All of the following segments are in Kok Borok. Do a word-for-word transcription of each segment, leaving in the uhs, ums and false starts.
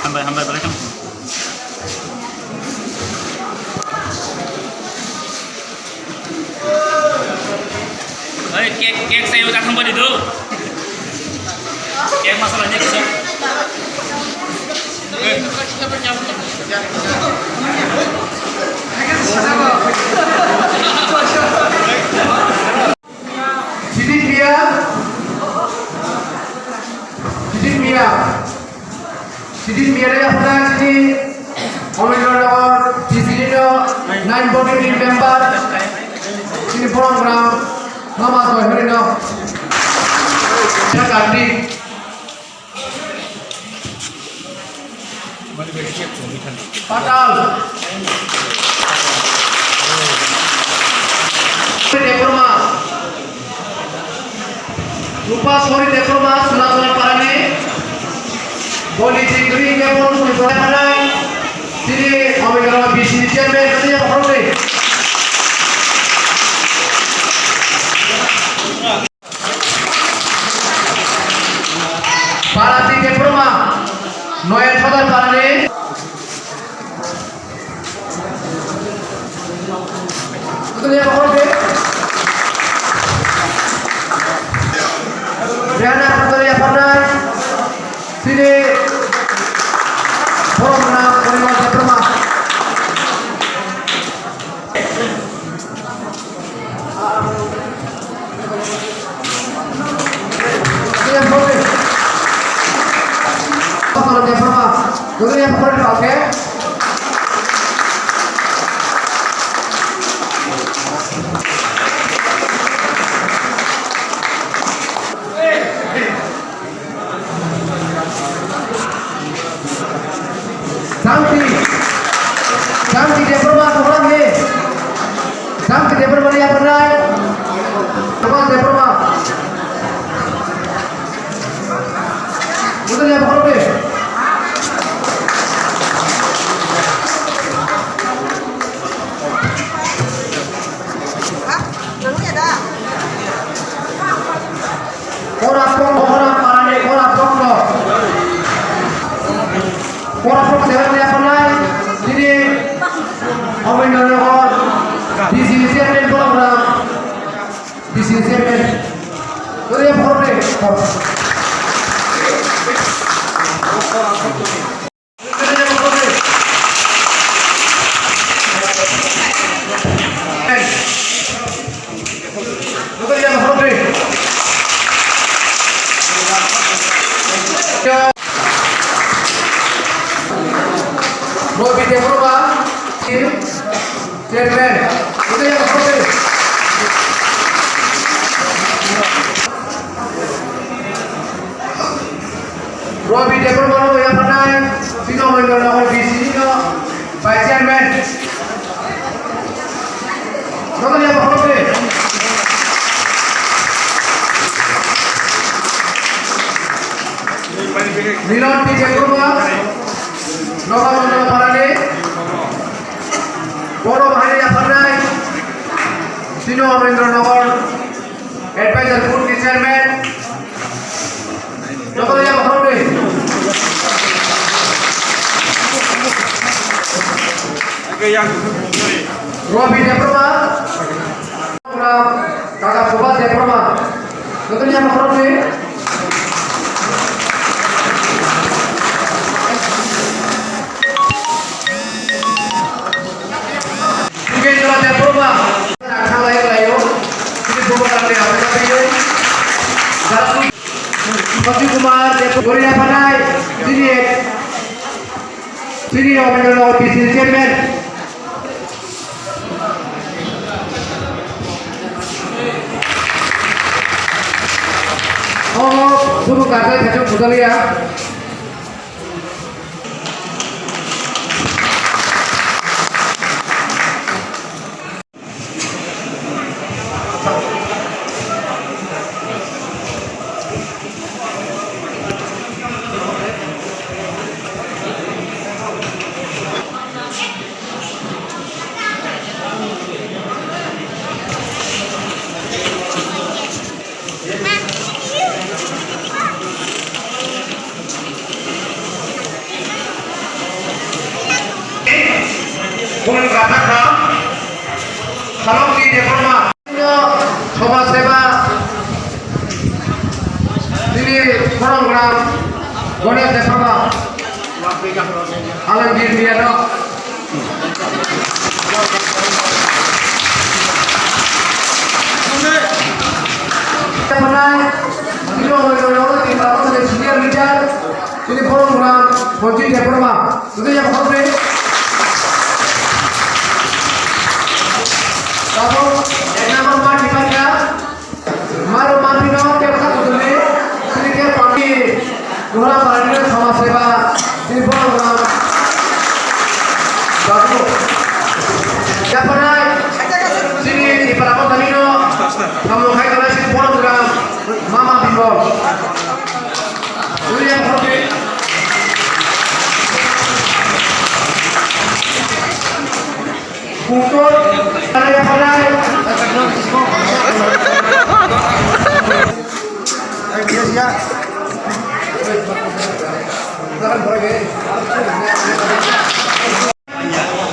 Hambai, hambai, belai kham. Oi, cake, cake sayo, ta thang bani do. Cake masala ni kisa. Sidit Miya, Sidit Miya, Sidit Miya le yaphana chini Omendra Nagar D C ni no nine voting member, chini program mama to hori no. Jakarta. Patal. Debbarma. Rupa Sori Debbarma, Sunasora Parani. Boli Tigri Debbarma, Sunasora Parani. Sini Omegara B C Chairman, Katiya Pakhorni. Parati Debbarma, Noya Sodar Parani. Riana Putri Aparnai, Sini Boromna Porimal Debbarma. Santi, Santi Debbarma, Tuhan he. Santi Debbarma ni apa nai? Tuhan Debbarma. Betul ya, Pak Robe? Kora pok, kora parani, kora pok no. Kora pok seven ni apa nai? Ini Omendra Nagar D C chairman program. D C chairman. Kora pok ni. Robi Debbarma, chairman. Robi Debbarma no yapharnai, chini Omendra Nagar D C ni no vice chairman. Joto yapharnai. Milan T Debbarma, Noga Mandal Parani, Boro Bahari yapharnai, chini Omendra Nagar. Advisor board ni chairman. Joto ya bokhorok ni. Robi Debbarma. Kaka Subhas Debbarma. Joto ya bokhorok ni. Korea Panai, chini, chini Omendra Nagar B C chairman. Oh, bubu kartai kachuk bujaliya. Bumung Gathakha, Salokti Debbarma, Somaj Seva, chini Khoronggram Ganesh Debbarma, Alamgir Miyano. Senior leader, chini Khoronggram Sanjit Debbarma. Today, your husband. Tabo, ek number ma dibaga. Maro mami no, kep kha kudune. Sini kep kami. Gura parani no Somaj Seva. Sini bono gura. Tabo. Yapanai. Sini di paramo tani no. Kamu khai kana sini bono gura. Mama bimbo.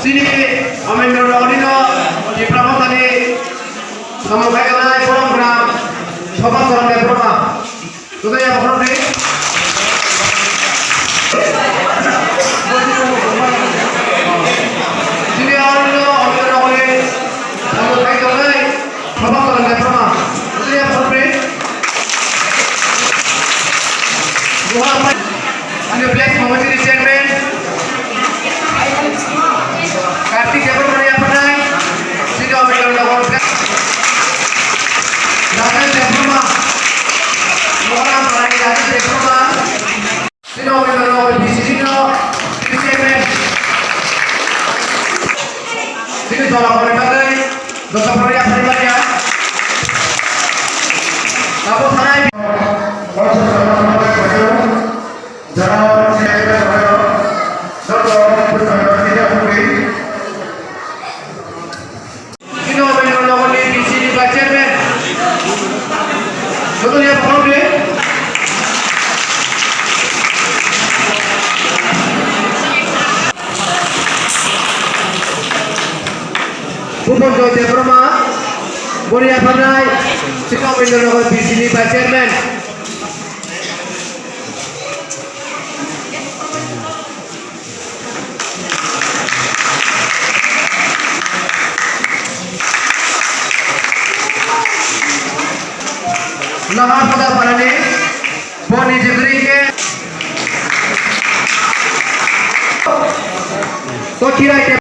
Chini Amendra Nogorino Tipra Mothani samung khai tongnai Khoronggram Sobha Charan Debbarma. Todai abono de. Chini Amendra Nogorino samung khai tongnai Sobha Charan Debbarma. Todai abono de. Buha Ani Black Committee Chairman, Kartik Debbarma ni aphanai, sini Omendra Nagar, Rajesh Debbarma, Mohora Parani Rajesh Debbarma, sini Omendra Nagar B C C no, sini Chairman, sini Dola Parani Bagai, Dola Parani Bagai, Abu Sarai. Jara siyasa joto bwskango sida hwnwi. Chini Omendra Nagar ni B C ni vice chairman. Jotoni aphano de. Bhupan Joy Debbarma, boni aphanai, chini Omendra Nagar B C ni vice chairman. Nahar pada parani boni jegri ke to kirai ke.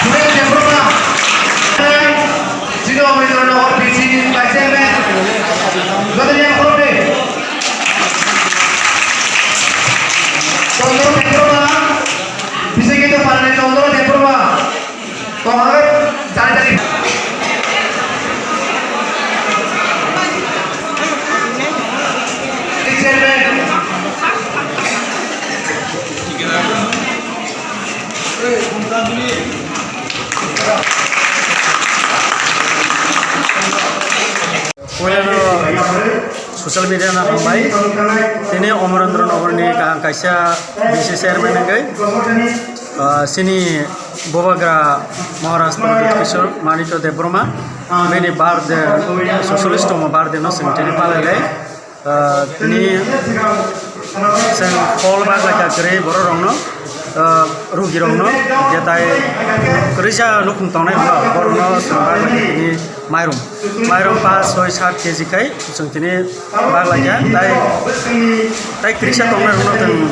Suresh Debbarma, Jino Omendra Nagar B C ni vice chairman. Chandra Debbarma, Bisingito Parani Chandra Debbarma. Tonghai jani jani. Chairman. Puilano social media no hambai. Tini Omorendra Nagar ni kaham kaisa B C chairman wngwi, ah, chini bubagra Maharaj Pradyut Kishore Manikya Debbarma, bini birthday, soicholish tongmo birthday no chwng tini palailai. Ah, tini chwng phol baglaikha kwrwi borok rokno. Ah, rugirokno, je tai kwrwisa nukhung tongnai rokno, borokno chwng bagwi tini mairum, mairum pas soi sat K G khai chwng tini baglaikha, tai, tai kwrwisa tongnai rokno chwng,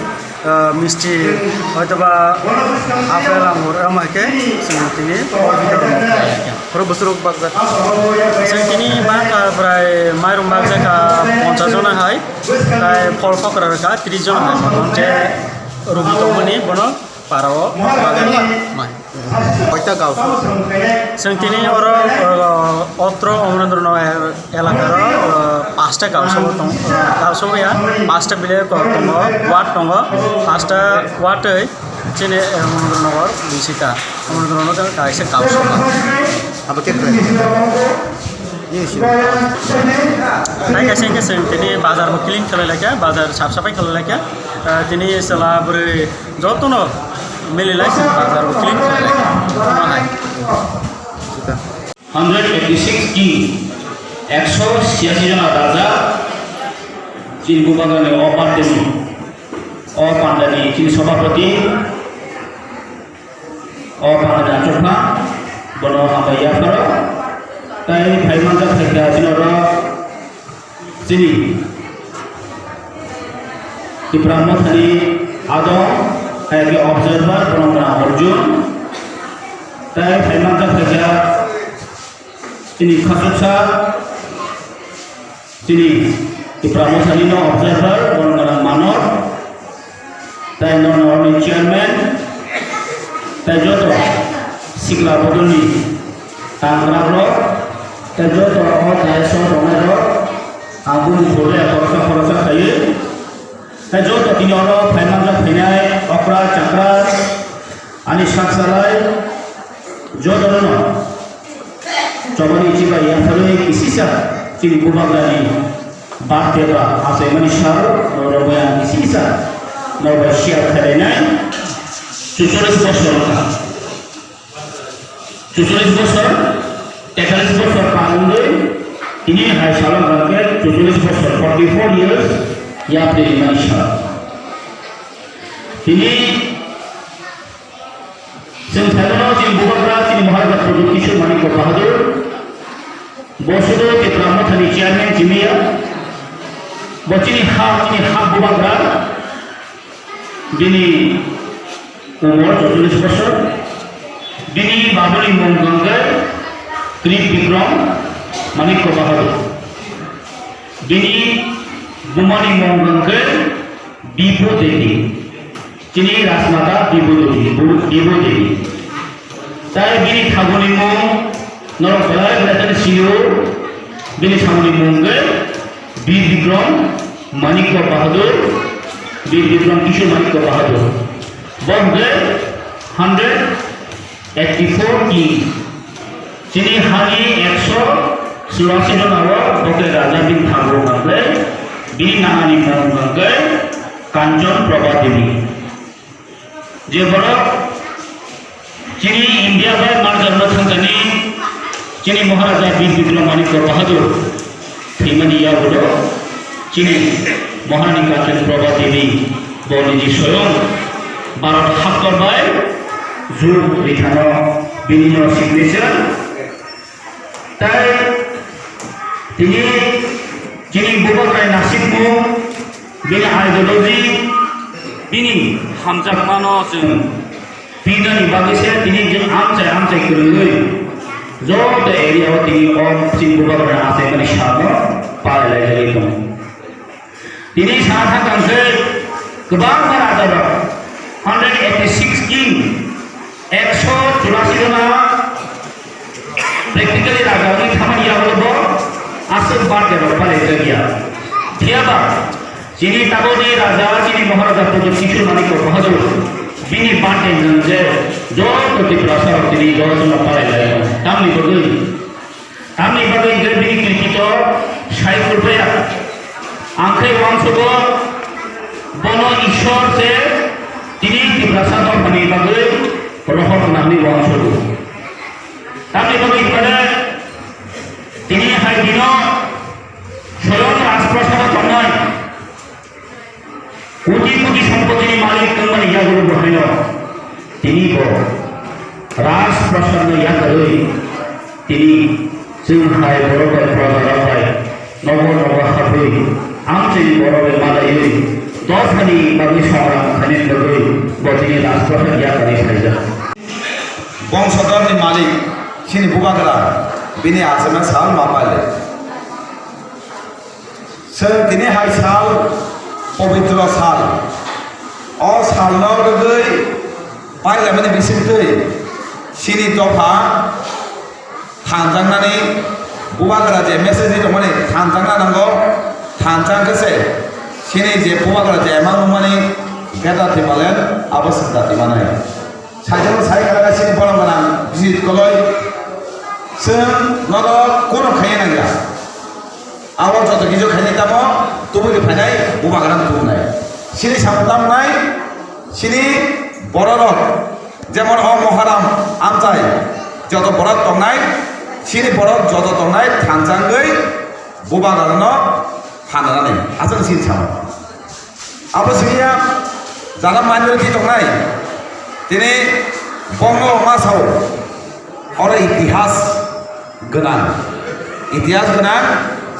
ah, misti, hoitoba apple, angur, omo hai khe chwng tini bitoron khlaikha. Oro bwswrwk bakjak. Chwng tini bagkha bwrai mairum bakjakha ponchas jona hai, tai phol khokra rwkha tris jona hai, motom je rugi tongmani bono para o bagwi mai. Koita gaus? Chwng tini oro, uh, otro Omrendra Nagar elaka ro, uh, pasta gaus o tong, uh, gaus o ya, pasta village tongo, ward tongo, pasta ward oi chini, uh, Omrendra Nagar bisita, Omrendra Nagar kaisa gaus o. Abo khe kwrwi. Ni sini. Tai kaisa khe chwng tini bazar bo clean khlai laikha, bazar sap sapai khlai laikha, uh, tini chwla bwrwi jotono mililai se bazar o clean khlai lai. Omo hai. Sita. Hundred eighty six king, ekso siyasi jona raja, chini bubagrani o party ni, o panda ni chini sabhapati, o panda ni achukma, bono hambai yapharo, tai phaimanjak phaikha chini oro. Chini Tipra Mothani adong, hai khe observer, bono gana Arjun. Tai phaimang kha phaikha chini khasuksa, chini Tipra Mothani no observer, bono gana Manor. Tai nono ni chairman, tai joto sikla bodolni tangra rok, tai joto o dais o tongnai rok, ang boni pore khoroksa khoroksa khlaiwi, tai joto tini oro phaimanjak phainai okra chakra ani sak salai joto no. Chobani chibai yapharwi kisisa chini bubagrani birthday ba achaimani sal, norok bai ang kisisa norok bai share khlainai. Chucholish bosor wngkha. Chucholish bosor, tekalish bosor par wngwi tini hai salo wngkha khe chucholish bosor, forty four years yapri rimani sal. Tini Chwng saimano chini bubagra chini Maharaja Pradyot Kishore Manikya Bahadur. Bo sudu Tipra Mothani chairman simi ya. Bo chini ha, chini ha bubagra. Bini umor chorchollish bosor. Bini babuni mung hwnkhe Tripikrom Manikya Bahadur. Bini bumani mung hwnkhe Bibo Devi. Chini Rajmata Bibo Devi, Bu-, Bibo Devi. Tai bini thaguni mung norok belai belai kheno sio, bini thaguni mung khe Bir Bikram Manikya Bahadur, Bir Bikram Kishore Manikya Bahadur. Bo hwnkhe hundred eighty-four king. Chini hani ekso churasi jona o bo khe raja bini thago hwnkhe bini nanani mung hwnkhe Kanchon Prabha Devi. Je borok chini India bai marjarno thangkani chini Maharaja Bir Bikram Manikya Bahadur thwimani yagulo chini Maharani Kanchon Prabha Devi bo niji soyong Bharat haktor bai jur rithano bini no signature. Tai tini chini bubagra ni nasikmung, bini ideology, bini hamjakmano chwng pinani bagwi se tini je amchai amchai kwrwngwi joto area o tini o chini bubagra ni achaimani salno palai lai jagwi tongo. Tini sana thangkang khe kwbangma rajarok, hundred eighty six king, ekso churasi jona practically raja wngwi thamani yagulo bo aswk birthday rok palai jakya. Phiyaba chini tabukni raja, chini Maharaja Pradyot Kishore Manikya Bahadur, bini birthday nwng je joto Tiprasa rok tini jotono palai lai. Tamni bagwi? Tamni bagwi hwnkhe bini kriti to sai phurphaya. Ang khe uansukgo bono Ishwar se tini Tiprasa dophani bagwi rohor hwnwi uansukgo. Tamni bagwi hwnkhe tini hai dino soyong Rajprasado tongnai. Koti koti sompotini malik wngmani yagulo bo haino Tini bo Raj Prasad no yakarwi tini chwng hai borok bai praja rok bai nogo nogo habwi amchini borok bai malaiwi dophani bagwi songram khainani bagwi bo tini Raj Prasad yakarwi phaijak. Bongsodarni malik chini bubagra bini achama sal ma paile. Chwng tini hai sal, pobitro sal. O salno rwgwi pailabani bisingtwi chini dopha thanjaknani bubagra je message ri tongmani thanjakna nango, thanjak khe se chini je bubagra je emang nungmani beda timalem abo senda timanai. Sajwk sai kalaga chini borok gwnang bijit koloi. Chwng norok kono khaiya nangya. Abo joto kisu khainai tamo tubui phainai bubagra tubunai. Chini samung tamnai, chini bororok, jemon o Moharam amchai, joto borok tongnai, chini borok joto tongnai thansa wngwi bubagrano phananani aswk chini samung. Abo simiya jara minority tongnai, tini bongno ma sao, oro itihas gwnang, itihas gwnang,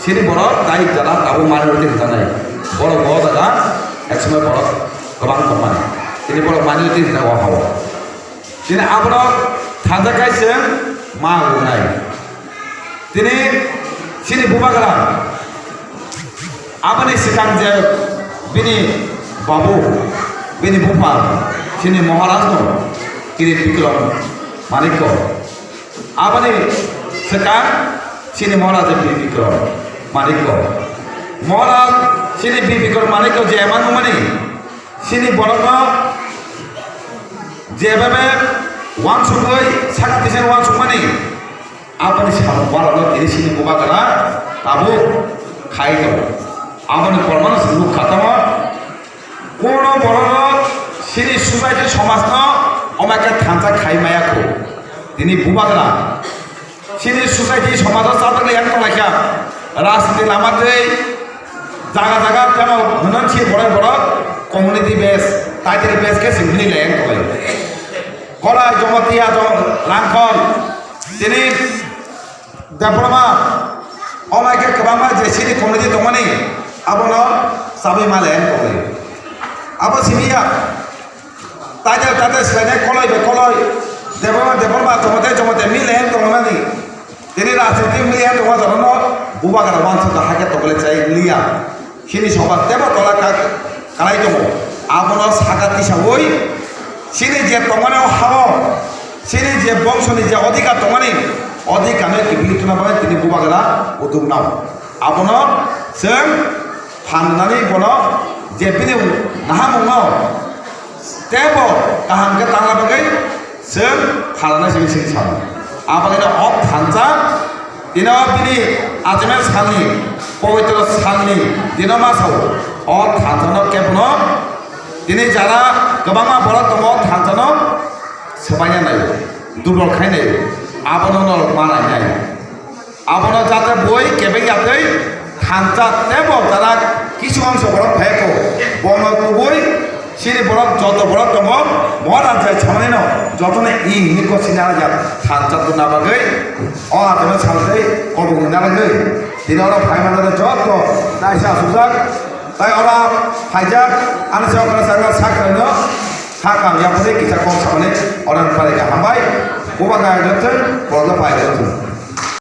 sini borok dai jara tabuk minority hinjanai, borok bo jaga ekসময় borok kwbang tongmani, tini borok minority hinjak o hao. Tini abono thansa kai chwng ma wngnai. Tini chini bubagra aboni swkang je bini babu, bini bupha, chini Maharaj no Kirit Bikram Manikya. Aboni swkang chini Maharaj Bikram Manikya. Maharaj chini Bikram Manikya je emang mani chini borokno jebebe wansugwi saka tisa wansukmani. Aboni samung borokno tini chini bubagra tabuk khai tongo. Aboni pormano se nukha tongo. Kono borok chini society somajno omo khe thansa khai maya kho. Tini bubagra chini society somajo chajakle yang tonglaikha. Rajniti lama tei jaga jaga temo hwnwi si borok borok community base, title base khe simi lai yang tonglai. Kolai Jamatia, Jam-, Rangkhol, tini Debbarma, omo hai khe kwbangma je chini community tongmani, abono chabwi ma le wng tongwi. Abo simi ya, title title swlainai koloi bai koloi, Debbarma Debbarma, Jamatia Jamatia mi le wng tongmani. Tini rajniti mi le wng tongma jora no bubagra wansuk hai khe tongwi chai liya. Chini soba tebo tola kak kalai tongo. Abono saka tisaui chini je tongmani o hao, chini je bongsoni je odhikar tongmani, odhikar no kibili tuna bagwi tini bubagra uduk nao. Abono chwng phanani bono je bini nahamungno tebo kaham khe tangna bagwi chwng phalana simi sing sano. Abagino o thansa Tino bini achimen salni, pobitro salni dino ma sao, o thansano kebono tini jara kwbangma borok tongo, o thansano swbaina nai, durbol khai nai, abono norok ma nai nai. Abono jate boi kebeng yatwi thansa tebo jara kisu angso borok phai ko, bono kubui Chini borok joto borok tongo, Maharaj jai samanino jotono i hinwi kochina rwjak thansa tuna bagwi o athaino saltwi kobong rwna bagwi. Tini oro phaimani joto taisa asukjak, tai oro phaijak, ani se okra sakra sakra no sakha yapri kisa kok samani oro phaikha hambai, bubagra joto borok phai joto.